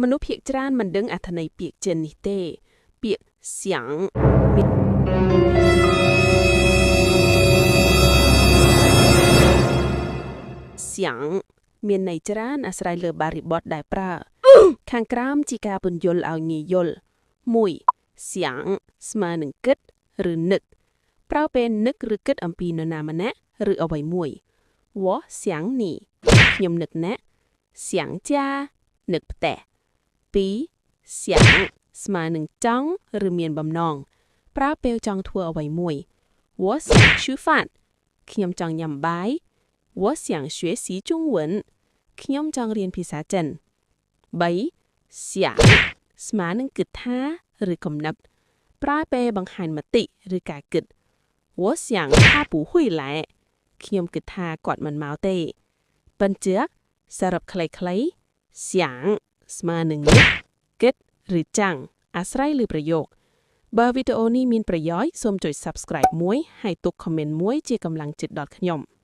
មនុស្សភាគច្រើនមិនដឹងអត្ថន័យពាក្យចិននេះទេ ពាក្យ想មាន 想មានន័យច្រើនអាស្រ័យលើបរិបទដែលប្រើ ខាងក្រោមជាការពន្យល់ឲ្យងាយយល់1想ស្មើនឹងគិតឬនឹកប្រើពេលនឹកឬគិតអំពីនរណាម្នាក់ឬអ្វីមួយ我想你ខ្ញុំនឹកអ្នក想家នឹកផ្ទះ2想ស្មើនឹងចង់ឬមានបំណងប្រើពេលចង់ធ្វើអ្វីមួយ我想吃饭ខ្ញុំចង់ញ៉ាំបាយ我想学习中文ខ្ញុំចង់រៀនភាសាចិន3想ស្មើនឹងគិតថាឬកំណត់ប្រើពេលបង្ហាញមតិឬការគិត我想他不会来ខ្ញុំគិតថាគាត់មិនមកទេបញ្ជាក់សរុបខ្លីៗ想ស្មើនឹងនឹកគិតឬចាំងអាស្រ័យលើប្រយោគបើវីដេអូនេះមានប្រយោជន៍សូមចុច Subscribe មួយហើយទុក comment មួយជាកម្លាំងចិត្តដល់ខ្ញុំ។